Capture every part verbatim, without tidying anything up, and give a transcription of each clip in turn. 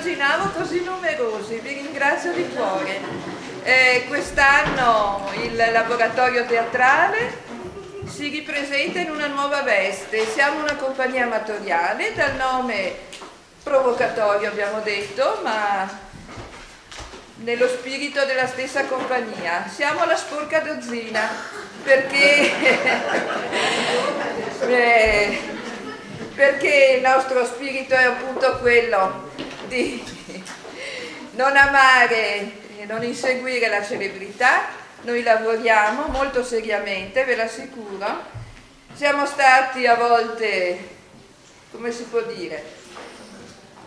Immaginavo così numerosi, vi ringrazio di cuore. Eh, quest'anno il laboratorio teatrale si ripresenta in una nuova veste. Siamo una compagnia amatoriale dal nome provocatorio, abbiamo detto, ma nello spirito della stessa compagnia. Siamo la sporca dozzina, perché, eh, perché il nostro spirito è appunto quello di non amare e non inseguire la celebrità. Noi lavoriamo molto seriamente, ve l'assicuro. Siamo stati a volte, come si può dire?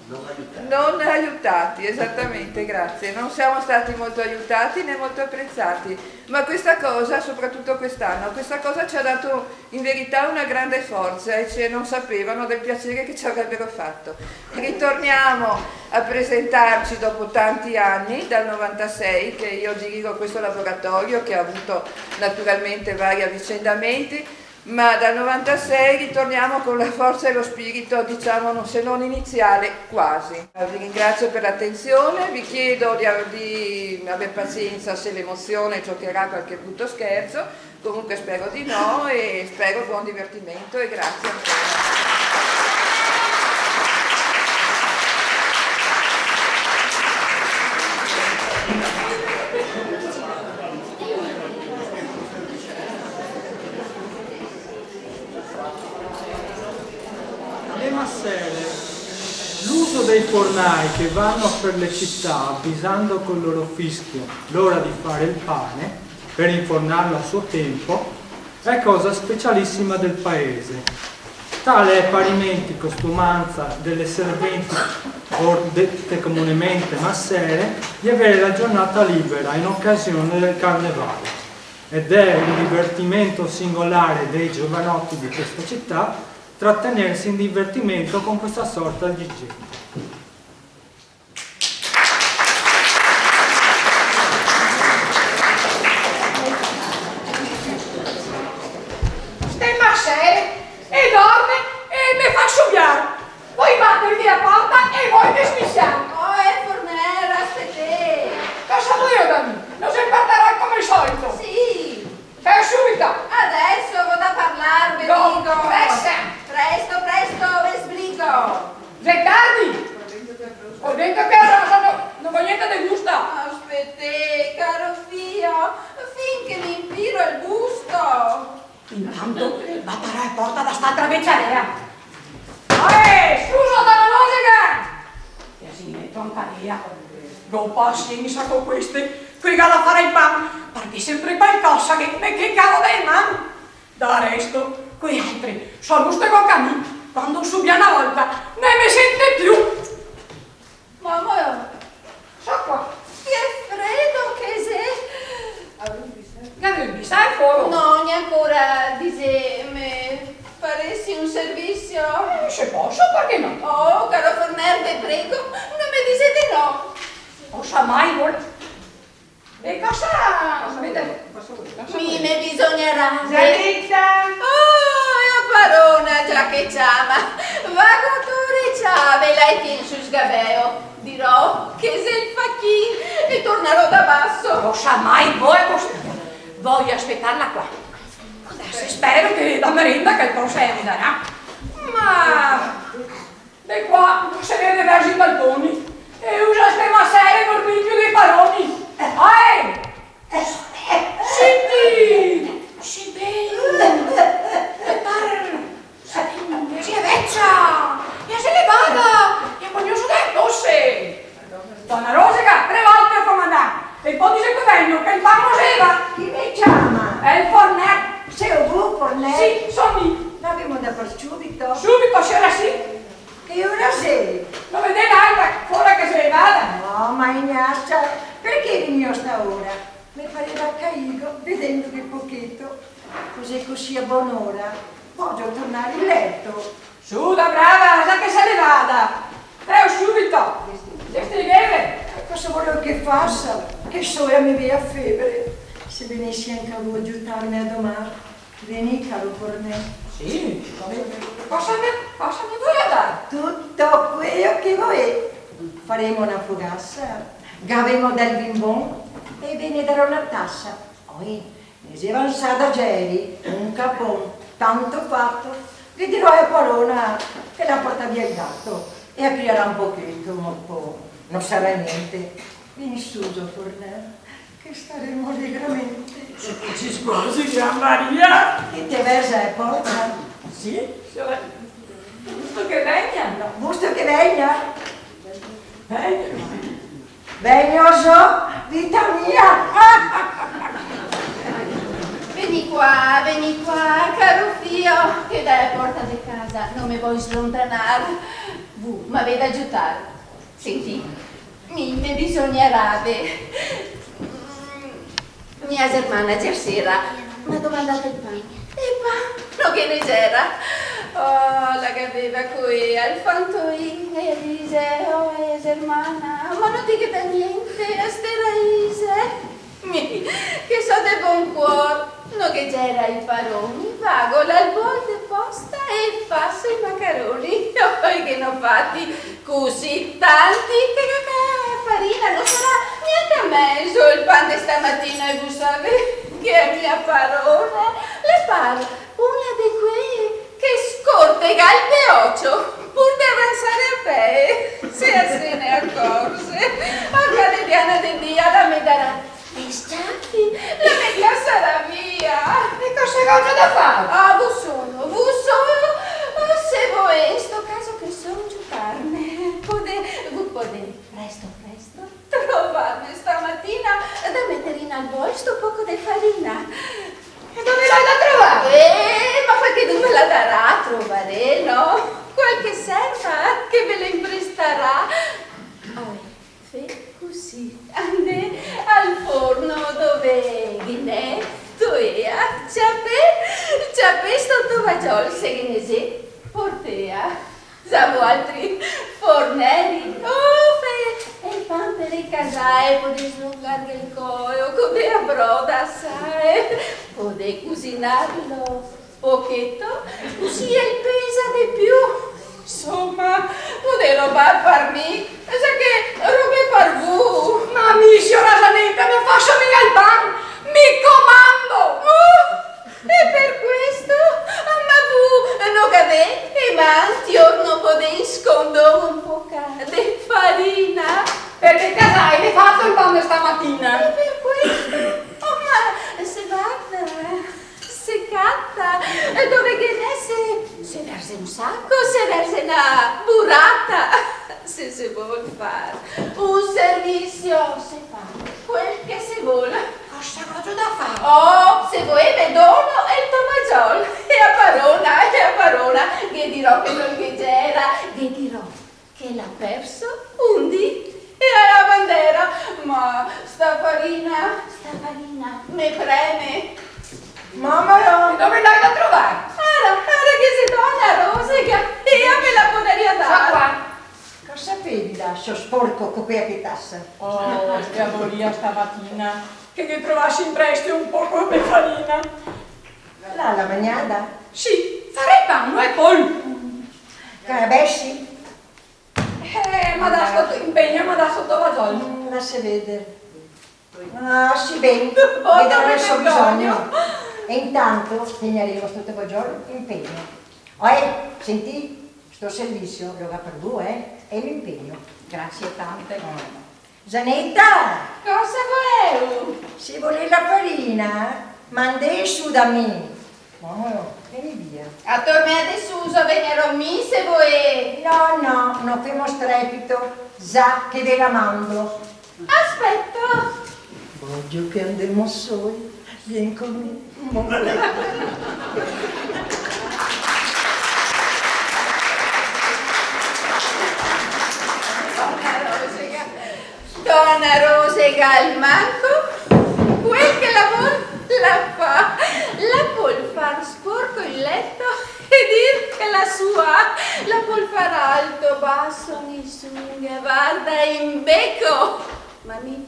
Non aiutati. Non aiutati, esattamente, grazie. Non siamo stati molto aiutati né molto apprezzati, ma questa cosa, soprattutto quest'anno, questa cosa ci ha dato in verità una grande forza e ci, non sapevano del piacere che ci avrebbero fatto. Ritorniamo a presentarci dopo tanti anni, dal novantasei che io dirigo questo laboratorio che ha avuto naturalmente vari avvicendamenti, ma dal novantasei ritorniamo con la forza e lo spirito, diciamo, non, se non iniziale, quasi. Vi ringrazio per l'attenzione, vi chiedo di, di aver pazienza se l'emozione giocherà qualche brutto scherzo, comunque spero di no e spero buon divertimento e grazie ancora. Le massere, l'uso dei fornai che vanno per le città avvisando col loro fischio l'ora di fare il pane, per infornarlo a suo tempo, è cosa specialissima del paese. Tale è parimenti costumanza delle serventi, or-, dette comunemente massere, di avere la giornata libera in occasione del carnevale. Ed è un divertimento singolare dei giovanotti di questa città trattenersi in divertimento con questa sorta di gente. Ste masere, e dorme, e me fa subiar. Voi bater via la porta e voi desmisiar. Oh, eh, fornera, aspetè. Cosa voleu da mi? No se parlarà come al solito? Sì. Fè subito! Adeso go da parlarve, digo. Presa! Presto, presto, ve sbrigo. Xe tardi! Go dito che a casa no, no go gnente de gusto. Aspetè, caro fio, fin che me inpiro el busto. Intanto batarò a porta da st'altra veciarea. Oe, scusa, dona Rosica! E se meto anca ea. Go pasiensa co queste, che ga da far el pan, parché sempre qualcosa che me, che cavo da le man. Da resto, quei altri, so rustegò anca mi, quando subia na volta, no me sente più. Mama, so qua. Che fredo che xe! Gaveu bisogno de foro? No, gnancora, diseme, faresi un servisio? Eh, se poso, parché no? Oh, caro forner, ve prego, no me disé de no. Cosa mai vol? E cosa? Cosa vol? Mi me bisognarà. Zaneta! Oh, la parona, za che ciama. Vago a tore ciave, la e tien sul sgabeo. Dirò che xe el fachin e tornarò da baso. Cosa mai vol vostea? Voio aspetarla qua. Deso spero che la merenda che el pol se la darà. Ma de qua no se vede verso i balconi. E usa ste masere par minchio dei paroni. Eh, eh, senti! Sì, ben. E par Sì, xe vecia! E se l'è levada! E pol no sudar la tose! Dona Rosica, tre volte go comandà! E po' dise che vegno, che el pan no se va! Chi me ciama? Xe el forner! Seo vu, forner? Sì, so mi! Gavemo da far subito? Subito, siora sì! Che ora xe? No vedè l'alba, fora che se l'è levada? No, ma Ignacia, parché vegnìo a sta ora? Me pareva caigo, vedendo che pocheto, cusì, cusì a bonora, vojo tornar in leto. Su, da brava, za che se l'è levada. Prego, subito. Che se gheve? Cosa voleu che fasa? Che sola me vien a febre. Se vegnesi anca vu a giutarme a domar. Vegni, caro forner. Sì, cosa me, cosa me voleu dar? Tuto queo che volè. Faremo na fogasa, gavemo del vin bon e ve ne darò na tasa. Oe, ne xe vansà da ieri un capon tanto fato, che dirò a la parona che la porta via el gato e la criarà un pocheto, ma po no sarà gnente. Vien su, forner, che staremo alegramente. Se scusi, Gran Maria. Che te verza la porta? Sì, siora. Vusto che vegna? No, vusto che vegna? Vegno. Vegno zo, vita mia! Veni qua, veni qua, caro fio, che da la porta de casa no me voi slontanar. Vu m'avè da giutar. Senti, mi, me bisognarave. Mia zermana, ier sera, m'à domandà el pan. E pan no ghe ne gera. Oh, la gaveva co ea el fantoin, e rise, oh, e zermana, ma no ti ghe dà gnente a ste raise? Mi, che so de bon cuor, no ghe gera el paron, vago là al bol de posta e faso i macaroni. Oh, e ghe n'ò fati cusì tanti che, che, che farina no sarà gnanca mezo el pan de stamatina, e vu savè che a mia parona le par una de quee che scortega el peocio pur de avansar a pè, se a se ne acorze. A cada diana de dia la me darà dei sciafi, la me casarà via. E cosa gogio da far? Ah, vu solo, vu solo, se voè, in sto caso che so, giutarme, podè, vu podè, presto, presto, trovarme stamatina da meter in al bol sto poco de farina. E dove l'ò da trovar? Eh, ma qualchedun ve la darà, trovarè, no? Qualche serva che ve la imprestarà. Oe, fè cusì, andè al forno dove ghe n'è toea, ciapè, ciapè sto tovagiol, se ghe ne xe, portea. Za voaltri, forneri, oh, fè, e pan par le casae, podè slongarghe el coeo co dea broda sae, podè cusinarlo pocheto, cusì el pesa de più. Insoma, podè robar par mi, za che robè par vu. Ma mi, siora Zaneta, no faso mia el pan, mi comando! Oh! E par questo, ma vu no gavè e man, tiorno podè, scondon un poca de farina? Parché casae l'è fato el pan de stamatina. E par questo, oh, ma se varda, se cata, dove ghe n'è, se, se verze un saco, se verze na burata, se se vol far un servisio, se fa quel che se vol. Cosa gogio da far? Oh, se voè ve dono el tovagiol, e a parona, e a parona, ghe dirò che no ghe gera, ghe dirò che l'à perso un dì e a la bandera. Ma sta farina, sta farina me preme. Mama, no. Dove l'ò da trovar? Ara, ara che xe dona Rosega, ea me la podaria dar. Sta qua. Cosa fè là, so sporco, co quea petasa? Oh, la voria stamatina che ghe trovasi in prestito un poco de farina. Là, la magnada? Sì, farè pan, no xe pol. Carabesi? Eh, m'à dà sto, in pegno m'à dà sto tovagiol. Mm, lasa vedar. Ah, sì, ben, vedarò el so bisogno. E intanto tegnaremo sto tovagiol in pegno. Oe, sentì, sto servisio lo ga par vu, eh? E me impegno. Grasie tante. Zaneta! Cosa voeu? Se volè la farina, mandè su da mi. Mama, vien via. A tormea de suso, vegnerò mi se voè. No, no, no femo strepito, za che ve la mando. Aspeto. Vojo che andemo soi, vien co mi. Dona Rosega, almanco quel che la vol la fa, la pol far sporco el leto e dir che la sua, la pol far alto, baso, nisun che la varda in beco. Ma mi,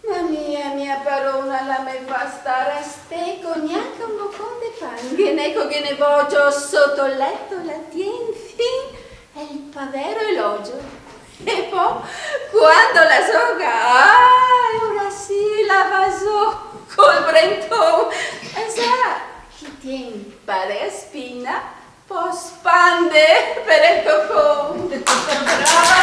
ma mi, a mia parona la me fa star a steco, gnanca un bocon de pan ghe n'è co ghe ne vojo, soto leto la tien fin el pavero e l'ogio. E po, quando la zoga, ah, ora sì, la va zo col brenton. E sa, chi tien parea spina, po spande per el cocon. Brava!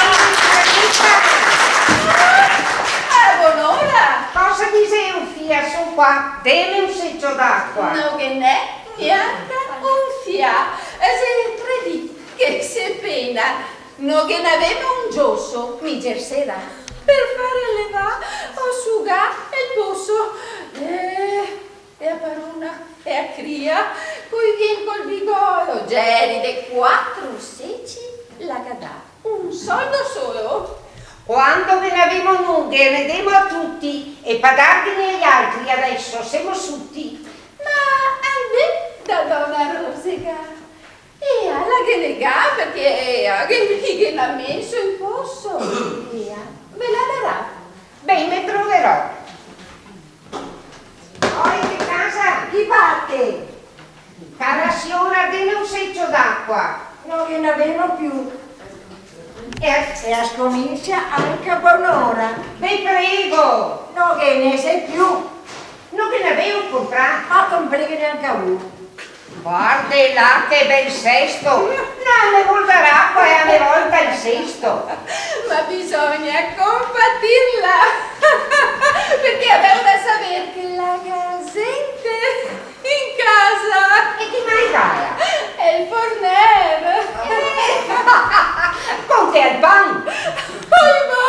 Ah, bonora! Cosa diseu, fia? Son qua, deme un secio d'acua. No ghe n'è gnanca un fià. E xe tre dì che se pena. No ghe n'avemo un gioso, mi gersera, per far levà o sugà el poso. Eh, e a parona, e a cria, co i vien col bigolo, geri de quatro seci, la ga dà un soldo solo. Quando ghe n'avemo nughe, ne demo a tuti, e pa darghene ai altri, adeso semo suti. Ma andè da dona Rosega. Ea la ghe ne ga, parché ea ghe, ghe n'à meso in poso. Ea ve la darà. Ben, me proverò. Oi, de casa? Chi bate? Cara siora, deme un secio d'acua. No ghe n'avemo più. E, e a scominsia anca bonora. Ve prego! No ghe ne xe più. No ghe n'aveu comprà? Ma comprìghene anca vu. Varde là che bel sesto! No, me vol dar acua e a me volta el sesto. Ma bisogna compatirla, parché aveu da saver che la ga zente in casa. E chi mai gala? El forner. Eh. Conte al pan. Oi, ma,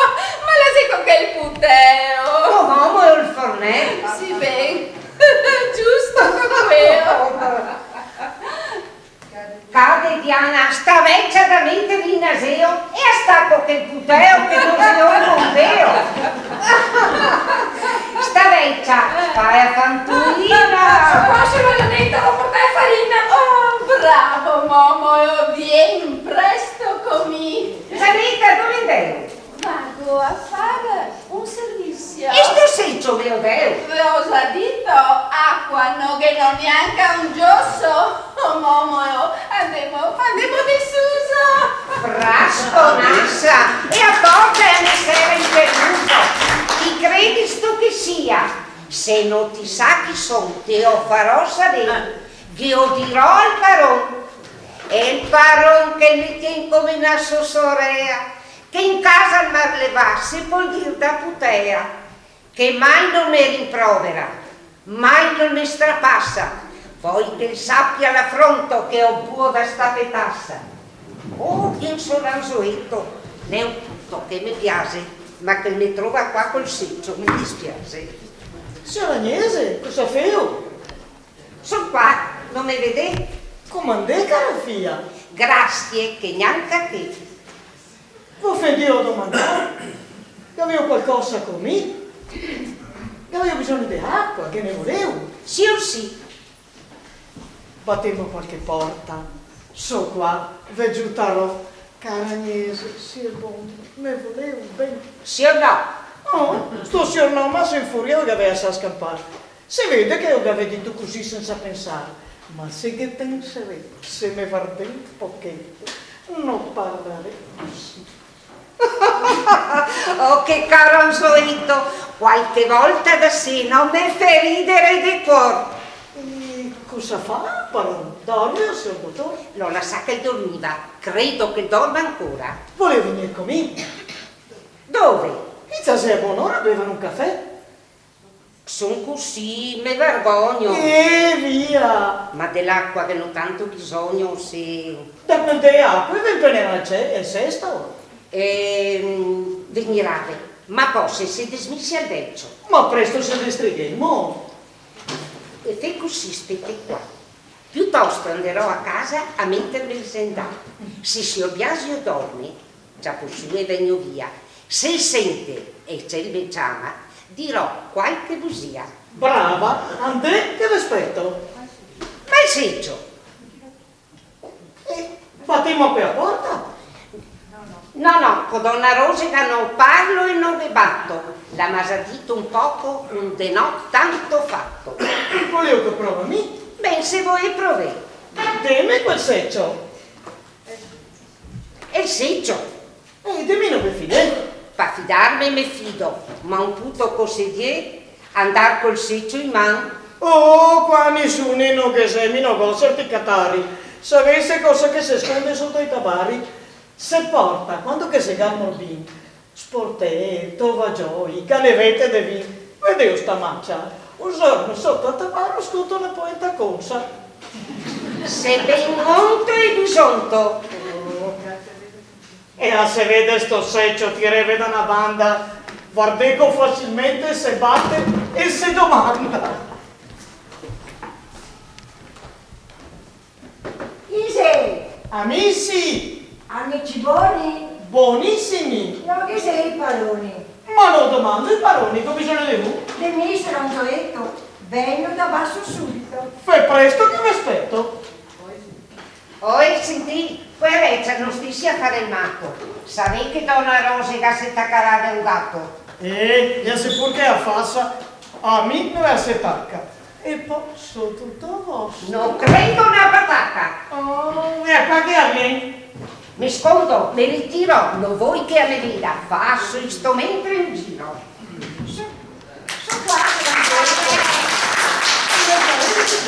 ma la xe co quel puteo. Oh, momo, el forner. Sì, ben. Giusto co queo. Cade Diana, sta vecia da meter in aseo e a sta co quel puteo che no xe omo un deo. Sta vecia, fa a fantoina. Qua, siora Naneta, go portà farina. Oh, bravo, momo, e vien presto co mi. Zaneta, dove ndeu? Vago a far un servisio. E sto secio ve o deu? Ve go za dito, acua no ghe n'ò gnanca un gioso. Oh, momo, andemo, andemo de suso. Frasconasa, e a porta e a me sera in peluso. Chi credistu che sia? Se no ti sa chi son, te o farò saver. Ghe o dirò al paron. E el paron che el me tien come na so sorea. Che in casa el m'à levà, se pol dir, da putea, che mai no me rimprovera, mai no me strapasa, poi che el sapia l'afronto che o buo da sta petasa. Oh, vien so l'anzoeto, n'è un puto che me piase, ma che me trova qua col secio, me dispiase. Siora Agnese, cosa feu? Son qua, no me vedè? Come ndè, cara fia? Grasie, che gnanca te. Vo fedìo domandar? Gavìo qualcosa co mi? Gavìo bisogno de acua, ghe ne voleu? Sior sì. Batemo qualche porta. So qua, ve giutarò. Cara Agnese, sie bon, me voleu ben? Sior no. Oh, sto sior no, ma se infuria, gavea asà scampar. Se vede che o gavè dito cusì sensa pensar, ma se ghe penserè, se me vardè un pocheto, no parlarè cusì. Oh, che caro anzoeto, qualche volta da seno me fè ridere de cuor. E cosa fa, paron? Dorme o sior dotor? L'ò lasà che el dormiva, credo che el dorma ancora. Voleu vegnir co mi? Dove? In za xe bonora a bevar un cafè. Son cusì, me vergogno. Eh, via! Ma de l'acua ghe n'ò tanto bisogno, se... Da quel de acua, ve penerà el ce-, el sesto. Ehm, vegnirave, ma po se se desmisia el vecio. Ma presto se destrighemo. E fe cusì, spete qua. Piutosto anderò a casa a meterme el zendà. Se sior Biasio dorme, ciapo su e vegno via. Se el sente e se el me ciama, dirò qualche busia. Brava, andè che ve speto. Ma el secio? E batemo a pe a porta? No, no, co dona Rosega no parlo e no ghe bato. La m'à za dito un poco, un de no tanto fato. E voleu che provi mi? Ben, se volè provè. Deme quel secio. El secio? Eh, de mi no ve fidè? Pa fidarme me fido, ma un puto co se dìe andar col secio in man. Oh, qua nisuni no ghe xe, mi no go certi catari. Savese cosa che se sconde soto i tabari. Se porta, quando che se ga morbin, sportè, tovagioi, canevete de vin. Vedeo sta macia? Un giorno soto a tabaro scoto na poenta consa. Se ben onto e bisonto. E a se vede sto secio, tireve da na banda, vardego facilmente se bate e se domanda. Ise! Amici! Amici boni? Bonisimi! No ghe xe i paroni. Ma no domando i paroni, go bisogno de vu. De mi, sior Anzoeto, vegno da baso subito. Fe presto che ve speto. Oe, sentì, quea vecia no stisi a fare el mato. Savè che dona Rosega se tacarà de un gato? Eh, e a se purca a fasa, a mi no la se taca. E po' so tuto voso. No credo na pataca! Oh, e a qua che a vien? Me scondo, me ritiro, no voi che a me veda, faso isto mentre un giro. So, so qua, so qua.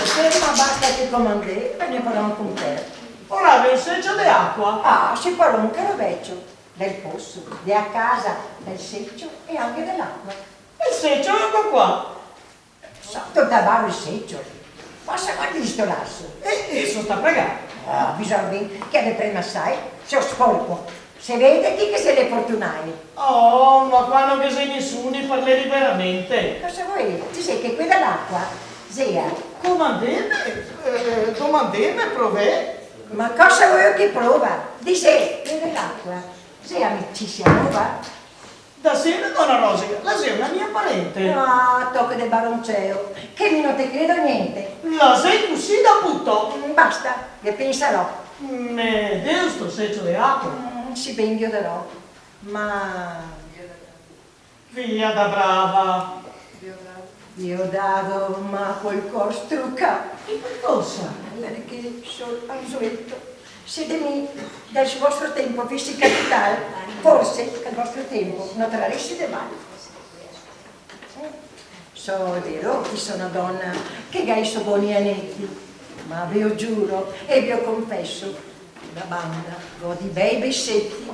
Ferma, basta che comandè, e ne parlemo con te. Ora ve un secio de acua? Ah, sì, paron, che ero vecio. Del poso, de a casa, del secio e anche de l'acua. El secio, eco qua. Soto el tabaro el secio. Ma se vol distorarse? Eh, eh, so sta pregà. Ah, bisogna ben che a ve prema asai, se o sporco. Se vede chi che xe le fortunae. Oh, ma qua no ghe xe nisuni, parlè liberamente. Cosa volè? Ti sa che quea de l'acua, xea. Comandeme, eh, domandeme, provè. Ma cosa volè che prova? Disè, quea de l'acua, xea amicisia nova? Da seno, dona Rosega, la xe una mia parente. Ah, toco de baronceo, che mi no te credo gnente. La xe cusì da puto. Mm, basta, ghe pensarò. Me deo sto secio de acua? Mm, sì ben, ghe o darò, ma... Fia da brava. Ghe o davo, ma col cor strucà. E par cosa? Parché, sior Anzoeto, se de mi, del vostro tempo, fesi capital, forse che el vostro tempo no traresi de mal. So, xe vero che so na dona che ga i so boni aneti, ma ve o giuro e ve o confeso, da banda, go di bei beseti,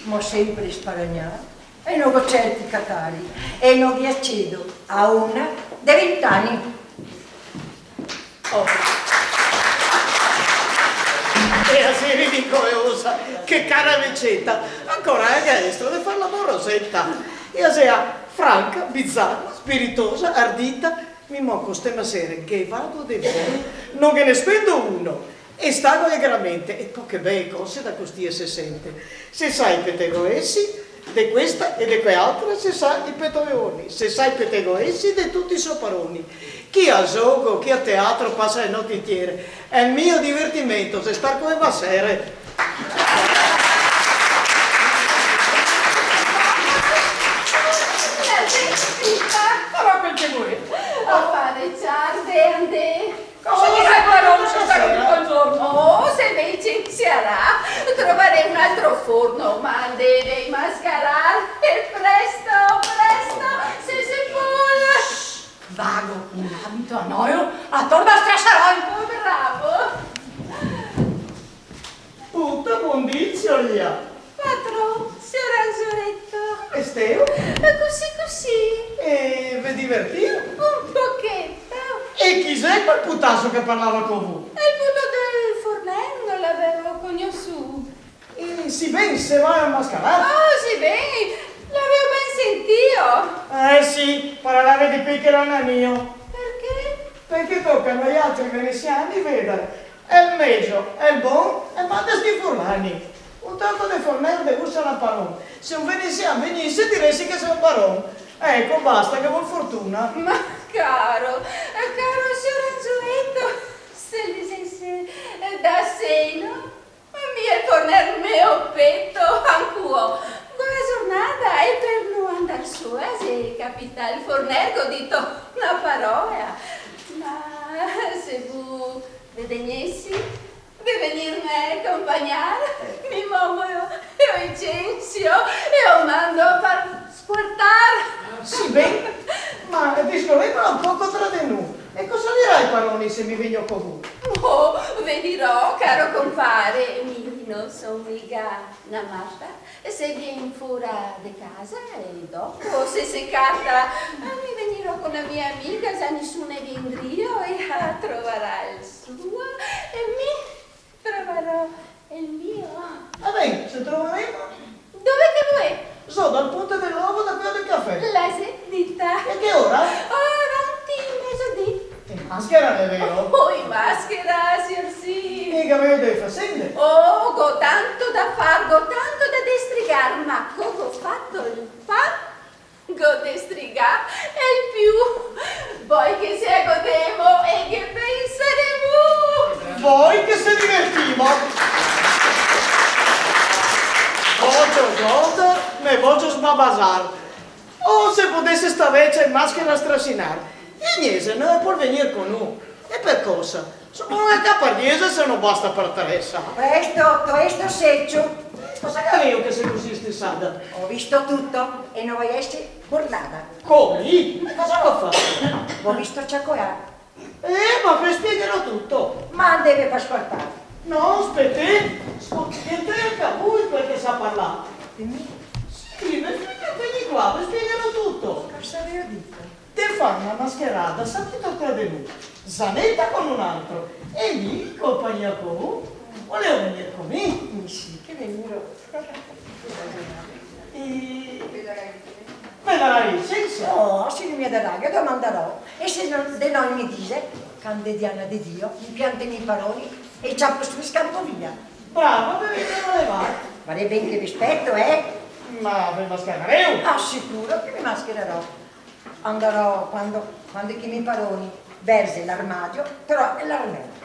m'ò sempre sparagnà. E no go certi catari, e no ghe a cedo a una de vent'ani. Oh. E a xe ridicołosa, che cara veceta, ancora anca estro de far la moroseta. E a xe franca, bizara, spiritosa, ardita, mi moco ste masere, ghe vado de bon, no ghe ne spendo uno. E stago alegramente, e po' che bee cose da costì e se sente. Se sa i petegoesi de questa e de quealtra, se sa i petegooni, se sa i petegoesi de tuti i so paroni. Chi a zogo, chi a teatro pasa le note intiere. E el mio divertimento xe star co e masere. Ma va quel che vol. A fare ciarde, andè. Cosa che xe, paron, se sta tuto el giorno? Oh, se vece, se arà, trovarè un altro forno, ma deve mascarar, e presto, presto, se se pol. Vago in abito a noio, ator me strasarò. Oh, bravo. Puta, bondì, zia Lia. Patron, sior Anzoleto. Come steo? Cusì, cusì. E ve divertìo? Un pocheto. E chi xe quel putaso che parlava co vu? El puto del forner, no l'avevo cognosù? E sì ben, se va a mascarar? Oh, sì ben, l'avevo ben sentìo. Eh sì, parlar de quel che l'è un amigo. Parché? Parché toca a noialtri venesiani vedar el mejo, el bon, e manda sti furlani. Un toco de forner de usa la paron. Se un venesian vegnise, diresi che xe un baron. Eco, basta, che vol fortuna. Ma caro, caro sior Anzoleto, se el disese da seno, mi el forner me o peto, ancuo. Go la zornada e par no andar sola, xe capità el forner, go dito na parola. Ma se vu ve degnesi de vegnirme a conpagnar, mi momo e o Vincenzio, e o mando a far squartar. Sì, ben, ma discoremo un poco tra de nu. E cosa dirà i paroni se mi vegno co vu? Oh, ve dirò, caro compare, mi no so miga na mata. Se vien fora de casa e dopo, se se cata, mi vegnirò co na mia amiga, za nisuna vien drio, e ea trovarà el suo, e mi trovarò el mio. Va ben, se trovaremo. Dove che volè? Zo, dal Ponte del Lobo, da queo del cafè. La xe dita. E che ora? Ora, ti, mezodì. Te maschera, xe vero? Oh, in maschera, sior sì. E che gaveo dee fasende? Oh, go tanto da far, go tanto da destrigar, ma co go fato el pan, go destrigà el più. Voi che se a godemo e che pensaremo. Voi che se divertimo. Vojo zot, me vojo sbabasar. Oh, se podese sta vecia in maschera strasinar. E Agnese no pol vegnir co nu. E par cosa? Semo anca par diese, se no basta par tre, sa. Presto, presto, secio. Cosa che gaveo che xe cusì stisada? Go visto tuto e no voi esar borlada. Come? E cosa go fato? Go visto ciacolar. Eh, ma ve spiegherò tuto. Ma andeve par squartar. No, spetè, scoltè anca voi quel che sa parlar. E mi? Sì, ve spiegherò, vegni qua, ve spiegherò tuto. Cosa gaveo dito? De far na mascherada, sa, tuta tra de nu. Zaneta co un altro. E mi, in compagnia co vu, voleo vegnir co mi? Mi sì che vegnirò. E... Vedarà Vincenzio? Oh, se no mi vedarà, ghe domandarò. E se no, de no mi dixe, candeliana de Dio, mi pianto i me paroni e ciapo su e scampo via. Brava, ve vedarò levar. Varè ben che ve speto, eh? Ma ve mascherareo? Ah, sicuro che me mascherarò. Andarò quando, quando che i me paroni verze l'armadio, però l'armadio.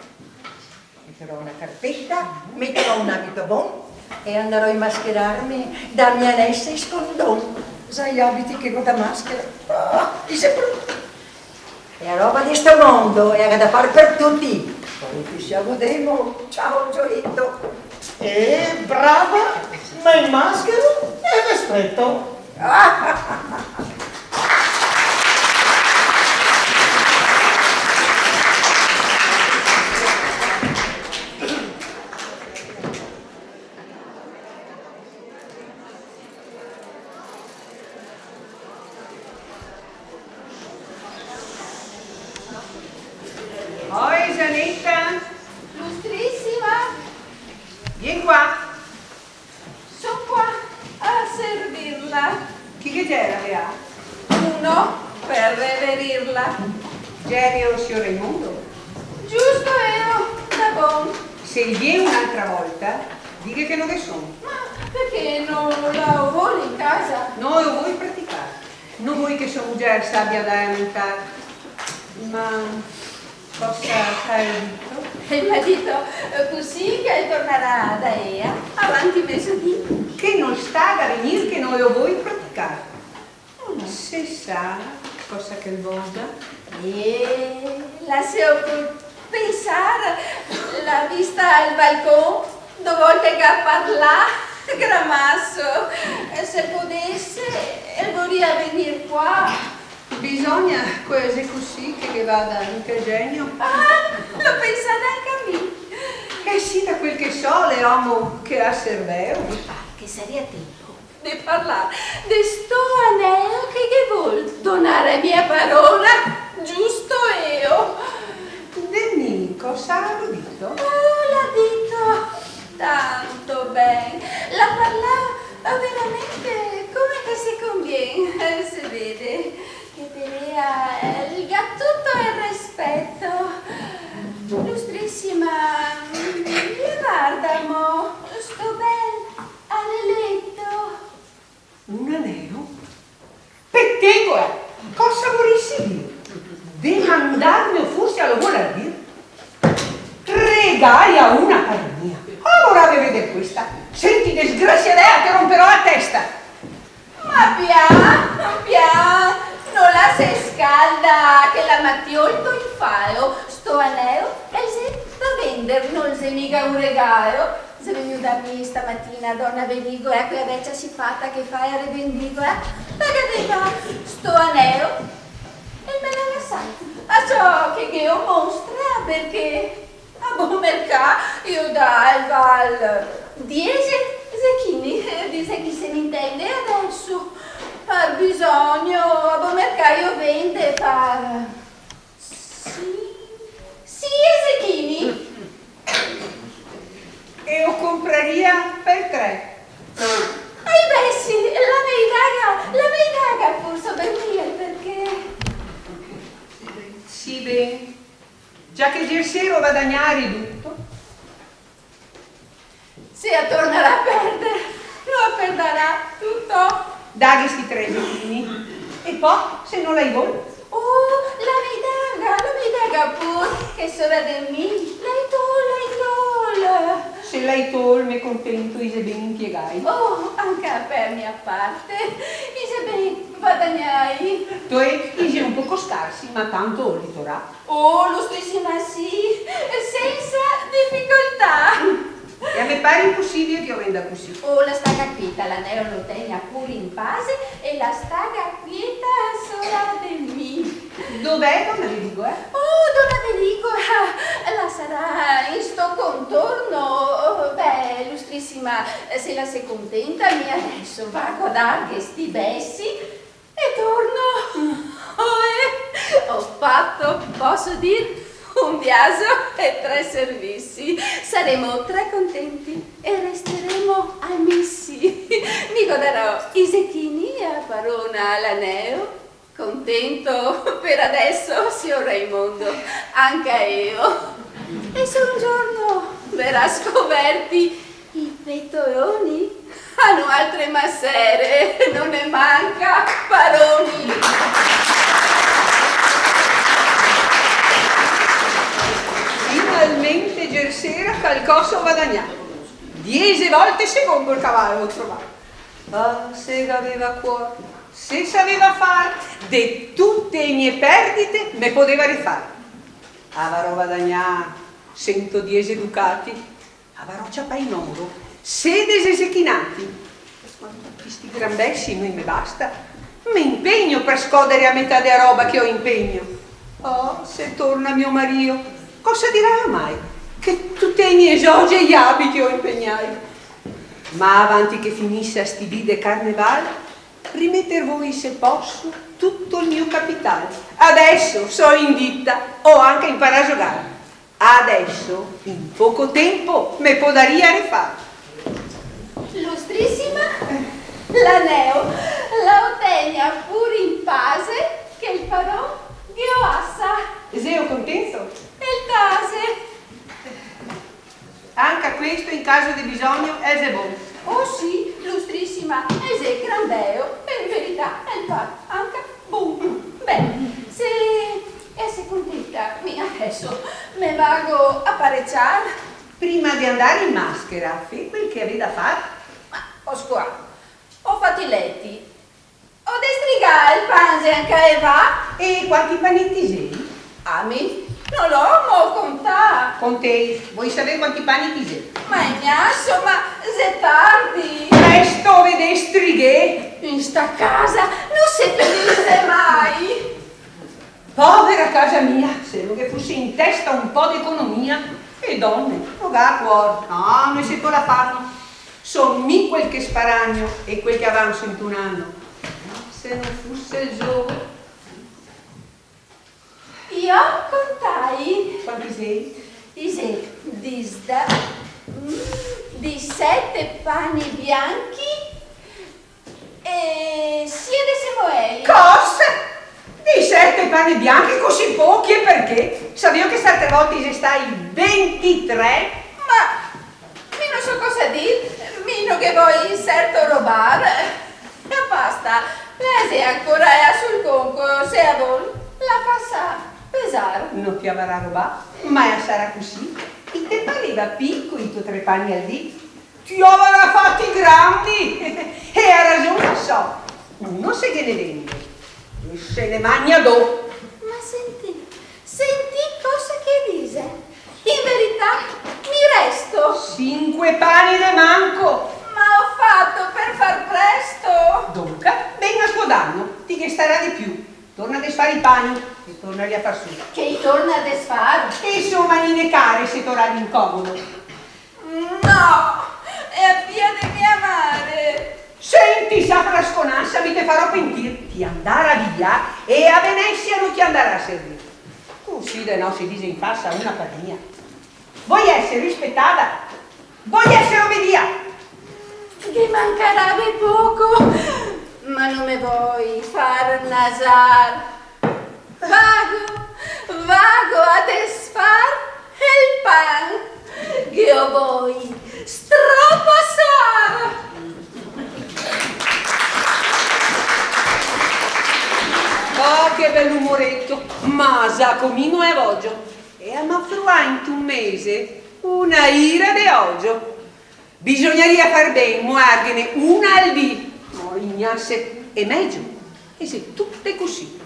Meterò na carpeta, meterò un abito bon e andarò a mascherarme da mia nesa in scondon. Za i abiti che go da maschera. Ah, i xe bruti. Xe roba de sto mondo, e la ga da far par tuti. Poi ci se a godemo. Ciao, Gioito. Eh, brava, ma in maschera e ve speto. Oi, Zaneta! Lustrisima! Vien qua! Son qua a servirla. Chi che gera, Lea? Uno per reverirla. Gera el sior Raimondo? Giusto eo, da bon. Se el vien un'altra volta, dighe che no ghe son. Ma parché no la o vol in casa? No o voi praticar. No voi che so mugier s'abia da lamentar. Ma cosa el ga dito? El m'à dito, eh, cusì che el tornarà da ea avanti mesodì. Che no el staga a vegnir che no o voi praticar. Se sa cosa che el vogia. Eh, laseo pensar, la vista al balcon, do volte che el ga parlà, gramaso, e se podese, el voria vegnir qua. Bisogna che el xe cusì che ghe vada anca el genio. Ah, l'ò pensà anca mi. Eh sì, da quel che so, l'è omo che ga serveo. Me par che saria tenpo de parlar de sto aneo che ghe vol donar a mia parona, giusto eo. De mi cosa ga dito? Oh, l'à dito tanto ben, l'à parlà veramente come che se convien, se vede che par ea el ga tuto el respeto. Lustrisima, la varda mo sto bel aneleto. Un aneo? Petegola! Cosa vorisi dir? Demandarme o forse a lo vol ardir? Regaia una par mia! Alora ve veder questa! Senti, desgrasiada, te romperò la testa! Ma pian, pian, no la se scalda, che la m'à tolto in falo, sto aneo el xe da vendar. No xe miga un regalo, xe vegnuda mi stamatina dona Veligola, quea vecia sifata che fa e revendigola, eh? La gaveva sto aneo e me l'à lasà. Ma ciò che ghe o mostra, parché a bon mercà i o dà al val diese zechini, eh, di zechini se intende adeso, par bisogno, a bon mercà i o vende par Sì, sì, zechini. E o compraria par tre. Ai beh, sì, la me i daga, la me i daga, forse, par mi, parché... Sì, ben. Già che gersera o vadagnà el riduto. Se a tornarà a perder, no a perdarà tuto. Daghe sti tre zechini. E po, se no la i vol? Oh, la me i daga, la me i daga pur, che sora de mi, la i tol, la i tol. Se la i tol, me contento, i xe ben impiegai. Oh, anca par mia parte, i xe ben vadagnai. Toè, i xe un poco scarsi, ma tanto o li torà. Oh, lustrisima, sì, sensa dificoltà. E a me pare imposibile che o venda cusì. Oh, la staga quieta, l'aneo lo tegna pur in pase e la staga quieta sora de mi. Dov'è dona Veligola? Oh, dona Veligola, la sarà in sto contorno. Oh, beh, lustrisima, se la se contenta, mi adeso vago a darghe sti besi e torno. Oe, o fato, poso dir, un viaso e tre servisi. Saremo tre contenti e resteremo amisi. Mi godarò i zechini e a parona l'aneo. Contento par adeso, sior Raimondo, anca eo. E se un giorno verà scoverti i petoloni, a noaltre masere no ne manca paroni. Finalmente gersera calcosa o vadagnà. Diese volte secondo el cavalo o trovà. Ah, se gaveva cuor, se saveva far, de tute e mie perdite me podeva rifar. Avarò vadagnà sento diese ducati, avarò ciapà in oro sedese zechinati. Ma tuti sti gran besi no i me basta. Me impegno par scoder a metà de a roba che o impegno. Oh, se torna mio marìo, cosa diralo mai? Che tute e mie zoge i abiti o impegnai. Ma avanti che finisa sti dì de carneval, rimetervoi, se poso, tuto el mio capital. Adeso so in dita, o anca imparà a zogar. Adeso, in poco tempo, me podaria rifar. Lustrisima, l'aneo la o tegna pur in pase, che el paron ghe o asa. Seo contento? El tase. Anca questo, in caso de bisogno, el xe bon. Oh sì, lustrisima, el xe gran beo, e in verità el par anca bon. Beh, se, e se contenta, mi adeso me vago a pareciar. Prima de andar in maschera, fè quel che avè da far. Ma, o scuà, o fati leti. O destrigà el panze anca e va? E quanti pani ti xei? A mi? No l'ò mo contà. Contei, voi saver quanti pani ti xei. Ma Ignacio, ma xe tardi. Presto, ve destrighe. In sta casa no se finise mai. Povera casa mia, se no ghe fuse in testa un po' de economia, e done, no ga cuor, no, no xe pola far, no. So mi quel che sparagno e quel che avanso int'un ano. Se no fuse el xogo. I contai. Quanti xei? I xe disda-, mm, disete pani bianchi e sie de semoeli. Cosa? Disete pani bianchi, cusì pochi, e parché? Saveo che serte volte i xe stai ventitré. Ma mi no so cosa dir, mi no ghe voi serto robar. La pasta la xe ancora là sul conco, se a vol la fasa pesar. No ti avarà robà, ma sarà cusì. I te pareva pico i to tre pani al dì? Ti avarà fati grandi! E a rason so, uno se ghe ne vende, e se ne magna do. Ma senti, senti cosa che dixe. In verità, E pani de manco! Ma go fato par far presto! Donca, ben a tuo dano, ti ghe starà de più. Torna a desfar i pani e tornarli a far su. Che i torna a desfar? Insoma, nine care, se torà l'incomodo. No, xe a fia de mia mare. Senti, safra sconasa, mi te farò pentir. Ti andarà via e a Venesia no ti andarà a servir. Cusì de no se dixe in fasa una par mia. Voi eser rispetada? Voi eser obedia? Ghe mancarave poco, ma no me voi far nasar. Vago, vago a desfar el pan, che o voi stropasar. Oh, che bel umoreto! Ma Giacomino e Vogio, e a m'à fruà int'un mese una ira de ogio. Bisognaria far ben moarghene una al dì, ma ignasse, e mejo, e xe tute cusì.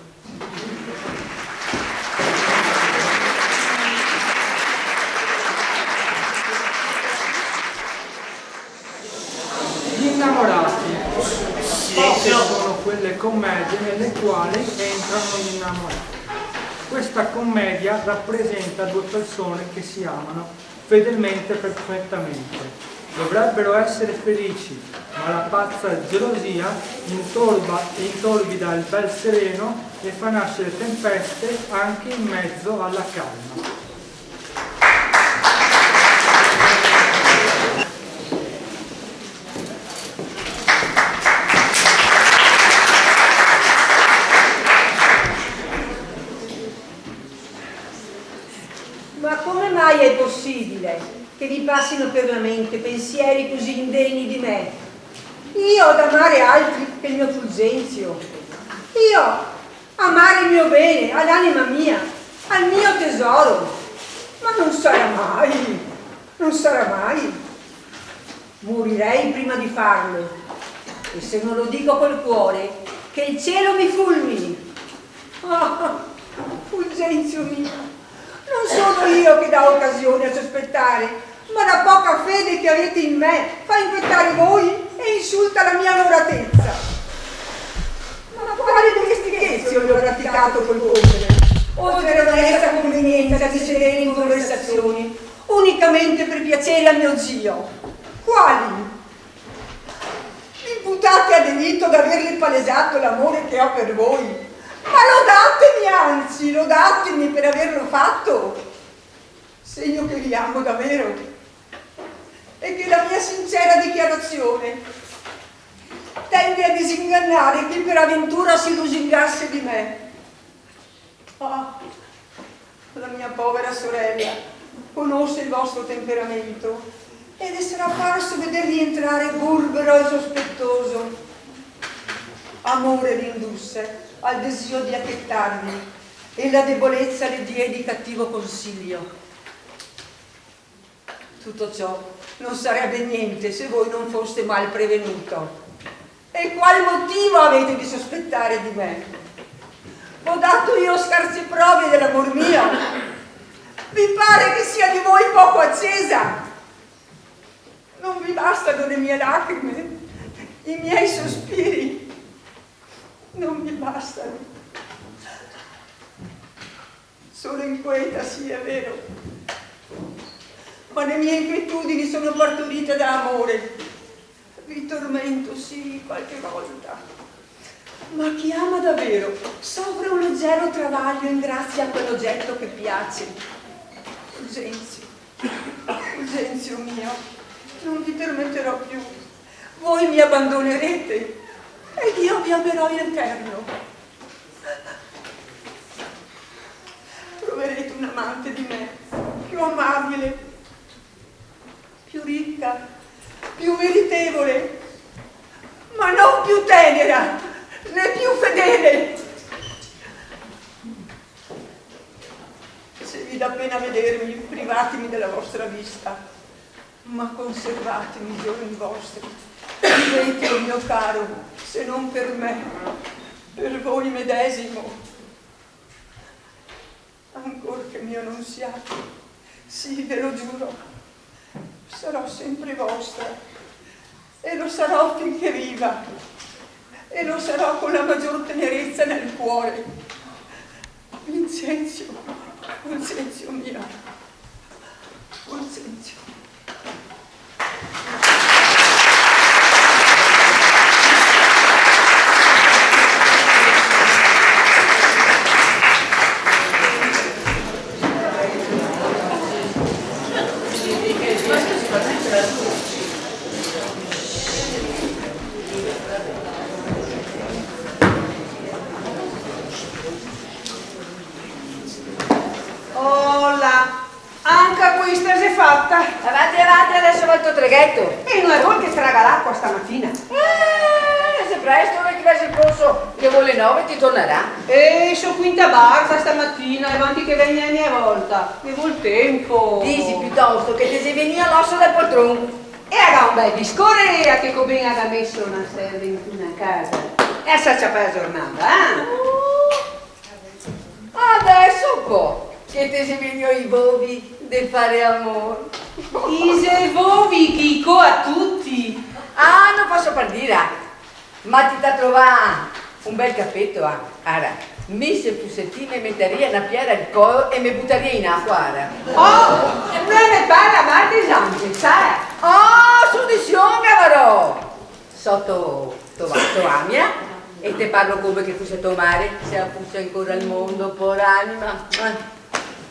Gli innamorati. Poche sono quelle commedie nelle quali entrano gli innamorati. Questa commedia rappresenta due persone che si amano fedelmente e perfettamente. Dovrebbero essere felici, ma la pazza gelosia intorba-, intorbida il bel sereno e fa nascere tempeste anche in mezzo alla calma. Ma come mai è possibile che vi passino per la mente pensieri così indegni di me? Io ad amare altri che il mio Fulgenzio? Io amare il mio bene, all'anima mia, al mio tesoro? Ma non sarà mai, non sarà mai. Morirei prima di farlo. E se non lo dico col cuore, che il cielo mi fulmini. Ah, Fulgenzio mio, non sono io che dà occasione a sospettare, ma la poca fede che avete in me fa inquietare voi e insulta la mia onoratezza. Ma quale dimestichezza vi ho praticato col polvere? Oltre ad onesta convenienza di sedere in conversazioni, unicamente per piacere a mio zio. Quali? Mi imputate a delitto d'averle palesato l'amore che ho per voi? Ma lodatemi, anzi, lodatemi per averlo fatto. Segno che vi amo davvero e che la mia sincera dichiarazione tende a disingannare chi per avventura si lusingasse di me. Ah, la mia povera sorella conosce il vostro temperamento e le sarà parso veder rientrare burbero e sospettoso. Amore l'indusse al desio di acchetarvi e la debolezza le diedi cattivo consiglio. Tutto ciò non sarebbe niente se voi non foste mal prevenuto. E qual motivo avete di sospettare di me? V'ho dato io scarse prove dell'amor mio? Vi pare che sia di voi poco accesa? Non vi bastano le mie lacrime, i miei sospiri? Non vi bastano? Sono inquieta, sì, è vero, ma le mie inquietudini sono partorite da amore. Vi tormento, sì, qualche volta. Ma chi ama davvero soffre un leggero travaglio in grazia a quell'oggetto che piace. Fulgenzio, Fulgenzio mio, non vi tormenterò più. Voi mi abbandonerete ed io vi amerò in eterno. Troverete un amante di me, più amabile, più ricca, più meritevole, ma non più tenera, né più fedele. Se vi dà pena vedermi, privatemi della vostra vista, ma conservatemi i giorni vostri. Vivete, o mio caro, se non per me, per voi medesimo. Ancor che mio non siate, sì, ve lo giuro, se Sarò sempre vostra, e lo sarò finché viva, e lo sarò con la maggior tenerezza nel cuore. Vincenzo, Vincenzo mio, Vincenzo. Ola! Anca questa xe fata. Avanti, avanti, deso va el to tragheto. E no xe vol che traga l'acua stamatina? Eh, xe presto, ora che verso el poso, che vol le nove ti tornarà. Eh, so quinta barca stamatina, avanti che vegna la mia volta. Ghe vol tenpo. Disi piutosto che te xe vegnua l'oso dal poltron. E la ga un bel discorso, ela, che co ben la ga meso na serva in casa. E la sa ciapar la giornata, eh? Uh. Deso po che te xe vegnui i vovi de fare amor. I xe vovi che i coa tuti. Ah, no poso par dire. Ma ti te ga trovà un bel capeto, ah. Ara, mi se fuse ti me metaria na piera al colo e me butaria in acua, ara. Oh, no me parla mal de Zange, sa? Oh, su di su, gavarò! Soto to, to amia, e te parlo come che fuse to mare, se la fuse ancora al mondo, poranima. Eh.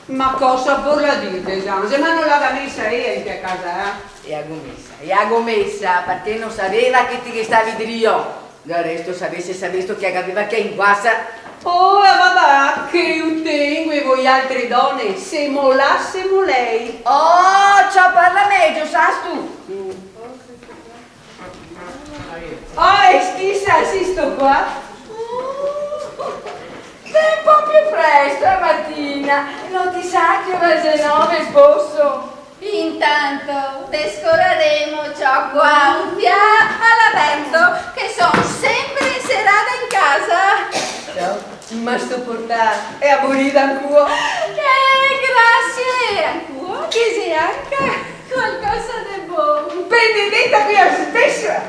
Ma cosa vorla dir de Zange? Ma no la ga mesa ela in casa, eh? E la go mesa, e la go mesa, parché no saveva che ti ghe stavi drio. Del resto, se la gavese savesto che la gaveva che in guasa. Oh, va, va, che lu tengo e voialtre done, se molasemo lei. Oh, ciò, parla mejo, sastu? Mm. Oh, e schisa, sì, sto qua. Xe un po' più presto, la matina. No ti sa che ora xe nove, poso? Intanto descoraremo ciò qua, un fià a l'averto, che son sempre inserada in casa. Ciò, ma sto portà xe aborida ancuo? Eh, grasie, ancuo, che xe anca qualcosa de bon. Benedeta, che la spesa!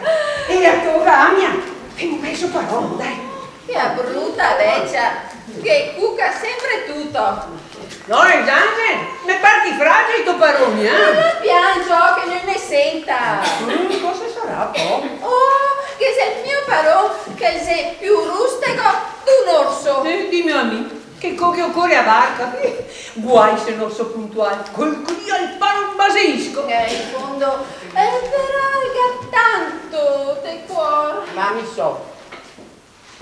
E la to gamia? Femo meso parò, dai. Che bruta vecia, che cuca sempre tuto. No, Zange, me par che i fragi i to paroni, eh? Ma pian, ciò, che no i ne senta. Mm, cosa sarà, po? Oh, che xe el mio paron, che xe più rustego d'un orso. Eh, dime a mi, che co che ocore la barca, eh, guai se no so puntual, col crio al paron basilico. Eh, in fondo, eh, però el ga tanto de cuor. Ma mi so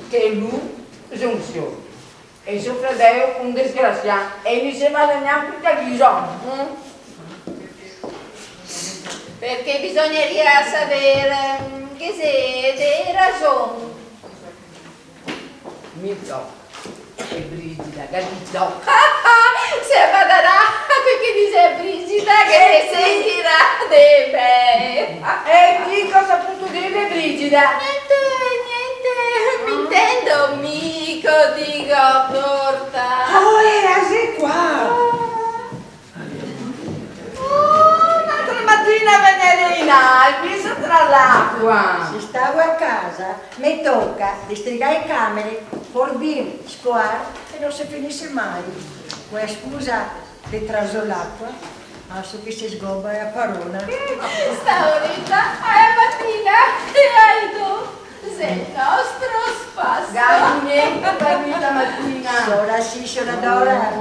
che lu xe un sior, e so fradeo un desgrasià, e no i se vale gnanca un caviso. Mm? Parché bisognaria saver, mm, che xe de rason. Mi so, e Brigida, capito? Se badarà a quel che dixe Brigida, che se sentirà de me. E ti cosa ga potuo dir de Brigida? Gnente, gnente, mi intendo, mi co digo torta. Oh, ela xe qua! Ah. Oh, n'altra matina vegnere in albi, sotra l'acua. Se stavo a casa, me toca destrigar le camere, forbir, scoar, e no se finise mai. Co la scusa de trasor l'acua, adeso che se sgoba la parona. Sta oreta, a la matina, e ai do. Xe el nostro spaso. Gato, gnente par mi stamatina. Siora sì, siora Dora.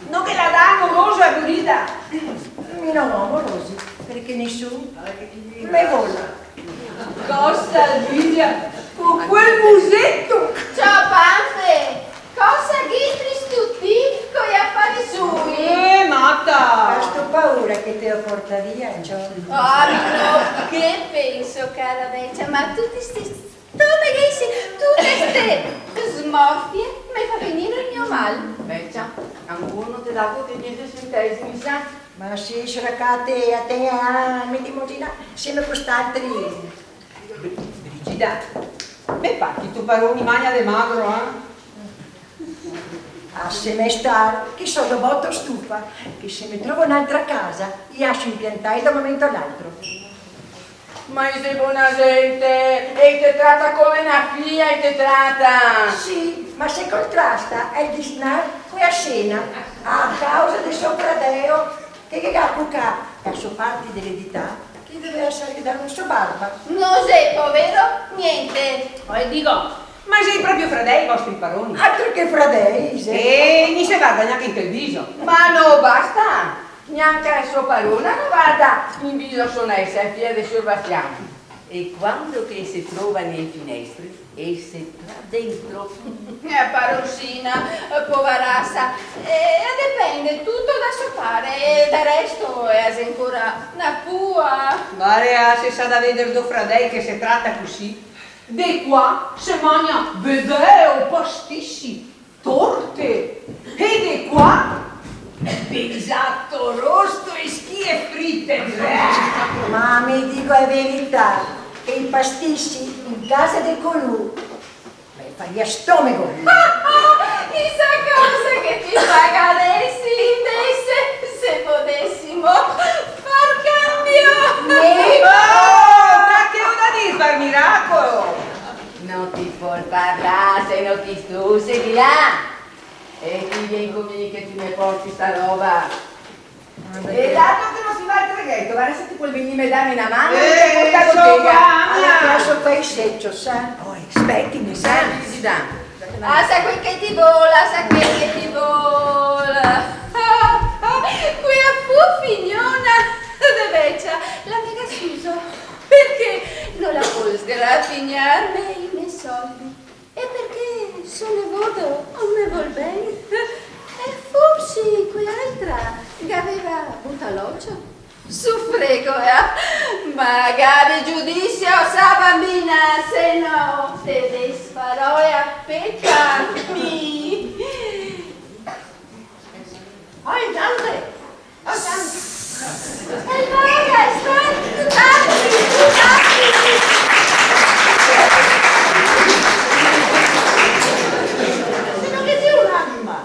No ghe la dà amoroso a Brigida. Mi no go amorosi, parché nisun me vol. Cosa dixe? Co quel museto! Ciò, panze! Cosa ghe intristu ti coi afari sui? Eh, mata! Gasto paura che te lo porta via, ciò. Ah, no, che penso, cara vecia, ma tuti sti stomaghesi, tute ste smorfie me fa vegnir el mio mal. Vecia, ancuo no te dago che diese centesimi, sa? Ma sì, siora Cate, a te, ah, me dimosina, seme cost'altri. Bri-, Brigida, me par che to paron magna de magro, eh? Laseme star, che so do boto stufa, che se me trovo n'altra casa, i laso inpiantà da un momento a l'altro. Ma i xe bona gente, e i te trata come na fia, i te trata. Sì, ma se contrasta el disnar co la sena, a causa de so fradeo, che, che ga cucà la so parte de eredità, che doveva esar da so barba. No xe, povero, gnente. Poi digo, ma xe proprio fradei i vostri paroni? Altro che fradei, xe. E no i se varda gnanca inte el viso. Ma no basta! Gnanca la so parona no varda in viso so nesa, la fia de sior Bastian. E quando che se trova ne le finestre, e se trà dentro. Eh, parosina, eh, povarasa, eh, depende tuto da so pare, e del resto, eh, la xe ancora na pua. Varda, se s'à da veder do fradei che se trata cusì, de qua se magna vedeo, pastisi, torte, e de qua, bisato rosto e schie frite, eh! Ma mi digo la verità, che i pastisi in casa de colù me faria stomego. Chisà cosa che ti pagaresi invese se podesimo far cambio. Mi? Oh, ma che una dir par miracolo? No ti pol parlar, se no ti stusi, di là. E ti vien co mi che ti me porti sta roba. E dato che no si va al tragheto, varda se ti pol vegnirme a darme na man, eh, portar la botega. Insoma, ah, adeso fai secio, sa? Oh, spetime, sa? Sì, sì, dai. Lasa quel che ti vol, lasa quel che ti vol. Quela fufignona de vecia, la me ga suso, parché no la pol sgrafignarme i me soldi. E parché so nevodo, no me vol ben. E forsi quel'altra gaveva butà l'ocio. Su fregola, ma gabi giudisio, sa bambina, se no te desfarò la peca mi. Oi, Gianni! Oh, Gianni! E dove che stai? Gianni, Gianni! Senti, che xe un'anima?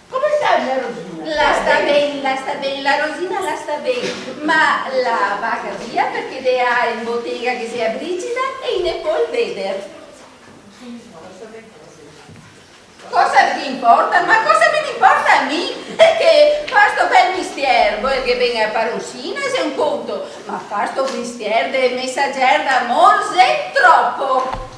Come sta la Rosina? La sta ben, la sta ben, la Rosina la sta ben, ma la vaga via parché de là in botega ghe xe la Brigida e i ne pol veder. Cosa ve n'inporta? Ma cosa me n'inporta a mi? Parché fa sto bel mistier, volghe ben a parosina xe un conto, ma fa sto mistier de mesager d'amor xe tropo.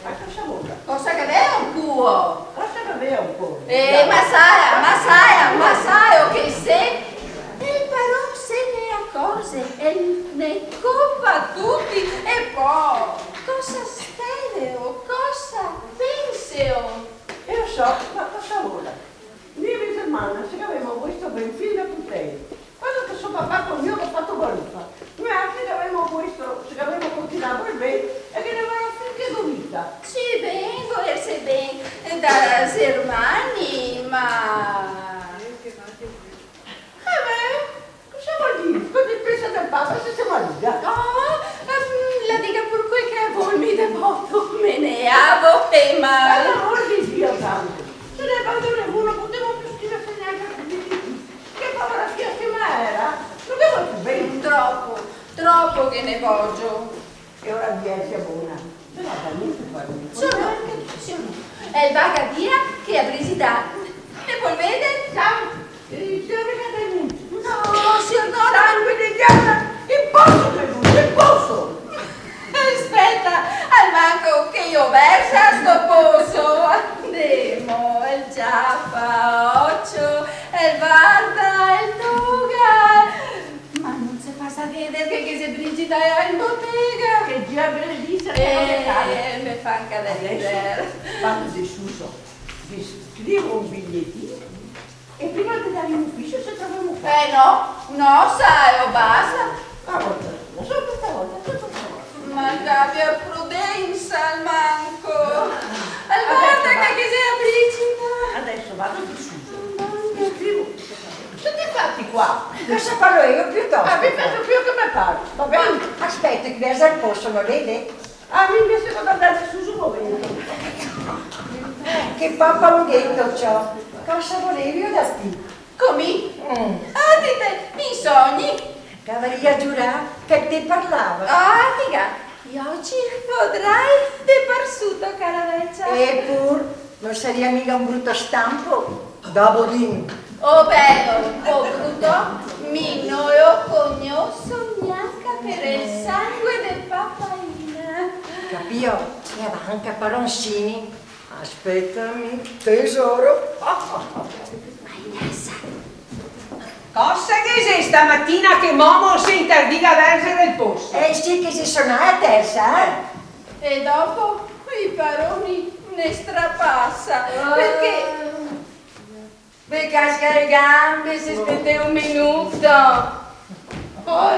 Ma cosa vol? Cosa che gaveo un cuo? Cosa che gaveo un cuo? Eh, ma saio, ma saio, ma saio che se el paron se ne acorze, el ne copa tuti, e po cosa steveo, cosa penseo? E lo so, ma cosa vol? Mi e me zermana se gavemo vosto ben fin da putei. Quando che so papà co mi ga fato barufa, noialtri gavemo vosto, se gavemo continuà a voler ben, e ghe ne varà finché go vita. Sì, ben, volerse ben da zermani, ma... Eh beh, cosa vol dir? Cosa te pensa del papa se se mariga? Oh, ehm, la diga pur quel che la vol, mi de boto me ne lavo e mal. Par l'amor de Dio, tanto, se ne va via uno, podemo più scriverse gnanca cusì. Che povera fia che me era, no ghe vol più ben. Tropo, tropo che ne vogio. E ora via, sia bona. Però da niente far niente. Sior no, sior no. El vaga via che la Brigida me vol veder. Ciao. Eh, sior Brigida, niente. No, sior no, no. Sangue de diavola, che poso per lui, che poso. Speta, almanco che lo versa sto poso. Andemo, el ciapa, ocio, el varda, el toga. Ma no se fasa veder che, che xe Brigida in botega. Che Dio la benedisa, che no me cade. Eh, me fa anca da rider. Adeso vado de suso, ve scrivo un biglietin e prima de ndar in uficio se trovemo qua. Eh no, no, sa, eh, basta. Ah, varda, solo questa volta, solo questa volta. Ma gabia prudensa, almanco. Varda che, che xe la Brigida. Adeso vado de suso, ve scrivo. Tuti fati qua. Cosa parlo mi piutosto? Ah, mi penso più che me pare. Va ben. Ma aspeta che mi alzo el poso, va ben? Ah, mi invese vado a ndar su, su, va ben. Che papalogheto ciò. Cosa volevi da ti? Co mi? Mm. Ah, ti te, mi sogni. Che gavarìa giurà che te parlava. Ah, figa, i oci fodrai de parsuto, cara vecia. Epur, no sarìa miga un bruto stampo, dopo din. O belo o bruto, mi no lo cognoso gnanca per el sangue de papaina. Capìo? E avanti, paroncini. Aspetami, tesoro. Cosa che xe stamatina che Momo se intardiga a verzer el poso? Eh sì, che xe sonà a tersa, eh? E dopo i paroni ne strapasa, parché Ve casca le gambe, se spetè un minuto. Oh,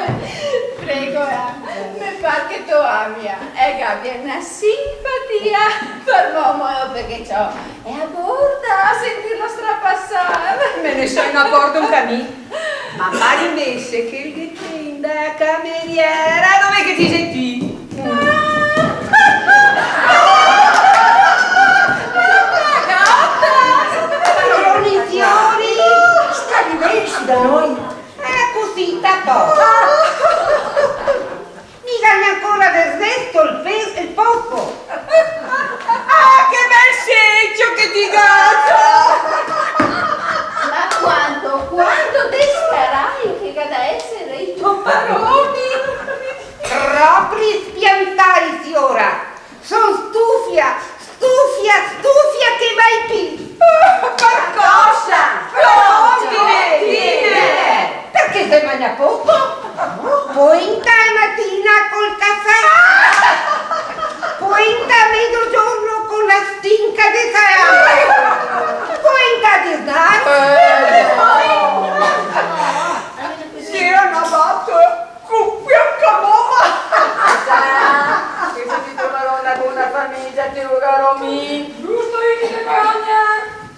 prego, eh. Me par che to amia, eh, gabia na simpatia par Momo, eh, parché ciò, e a borda a sentirlo strapasar. Me ne so inacorto anca mi. Ma par invese che el ghe tenda a cameriera, dove che ti xe ti? Paroni, fiori, sta ben su da noi. Eh, cusì, tanto. Miga gnanca ancora del resto el pe-, el poco. Ah, che bel secio che ti ga! Ma quanto, quanto descarai che ga da eser i to paroni! Proprio spiantai, siora! Son stufia, stufia, stufia che mai pi! Par cosa? Par ordine, ordine! Parché se magna poco? Poenta a matina col cafè! Poenta a mezogiorno co la stinca de salame! Poenta a disnar! Eh, no. Sì, è una battuta. Cu pianca mama! Sa, che se ti trovarò na bona famegia, te lo darò mi. Giusto, io ti te cogna.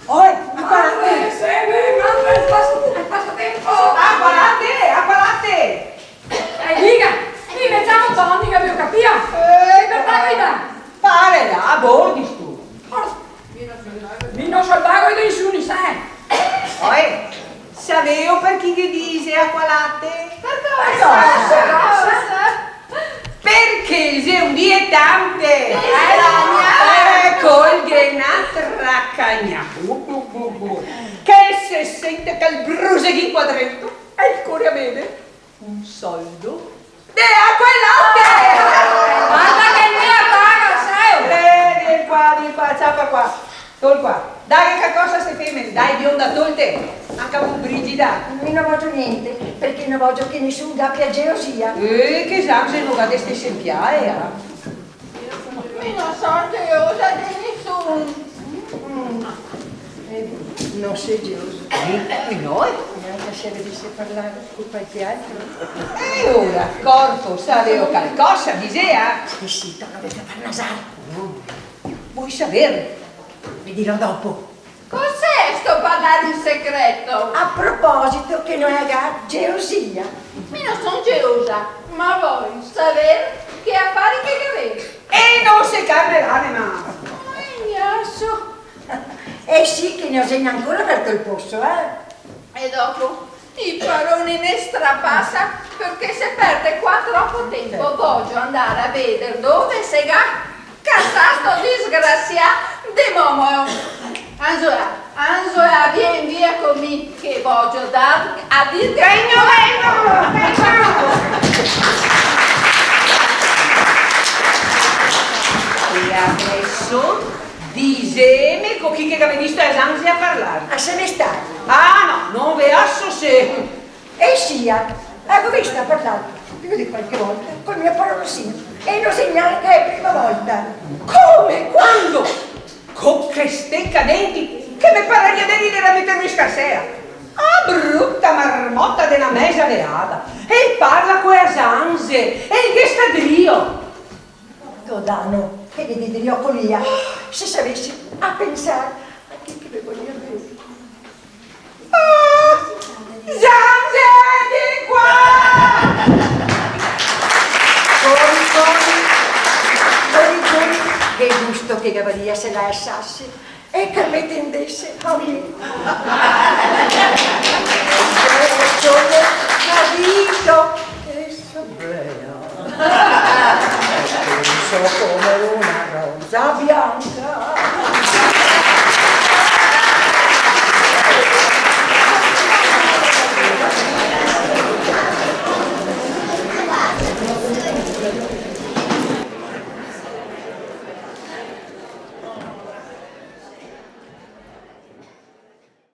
Oi, aguardate! Mame, se me, mame, pasa, pasa tempo. Aguardate, aguardate! Eh, diga, mi me ciamo Toni, che avevo capito? Eh, che te parla? Pare là, a bordi stu. Mi no so el vago de nisuni, sa? Oe, saveo parché che i ghe dixe acualate? Par cosa? Par cosa? Parché xe un dietante! Eh, col ghe n'altra cagna. Che se sente che el bruseghin qua drento e el core a beve un soldo de acualate! Varda che el me paga, sa? Eh, vien qua, vien qua, ciapa qua. Tol qua. Daghe calcosa a ste femene, dai, bionda, tolte. Anca vu, Brigida. Mi no vogio gnente, parché no vogio che nisun gabia gelosia. Eh, che Gianse no ga de ste senpiae, ah. Mi no so gelosa de nisun. Mm. Eh, no xe geloso. Eh, no, eh. Gnanca se vedese parlar co qualche altro. E ora, corpo, saveo calcosa, dixea? Eh sì, te lo gavea da far nasar. Voi saver? Ve dirò dopo. Cos'è sto parlare in segreto? A proposito che no la ga gelosia. Mi no son gelosa, ma voi saver che afari che gavè. E no se calmerà, ma... Oi, gnaso. Eh sì, che no xe gnanca ancora verto el poso, eh? E dopo? I paroni ne strapasa, parché se perde qua tropo tempo, vogio andar a veder dove se ga casà sto disgrasià de Momo. Anzola, Anzola, vien via co mi, che vogio dar a dir... Vegno, vegno, vegno! E adeso dixeme co chi che gavè visto a Zanze a parlar. A se ne sta? Ah, no, no ve aso se. E sia, a go visto a parlar pì de qualche volta col mio paroncin, e no xe gnanca a prima volta. Come? Quando? Co che steca denti che me pararia de rider a meterme in scarsea. Ah, bruta marmota de na meza leada! E parla co a Zanze, e el ghe sta drio. Dodano, che ghe drio co lia, se savesi a pensar a chi che me voria ben. Ah! Zanze, vien qua! Cori, cori, cori, cori, che xe giusto che gavaria se la lasase. E che me tendese a mi.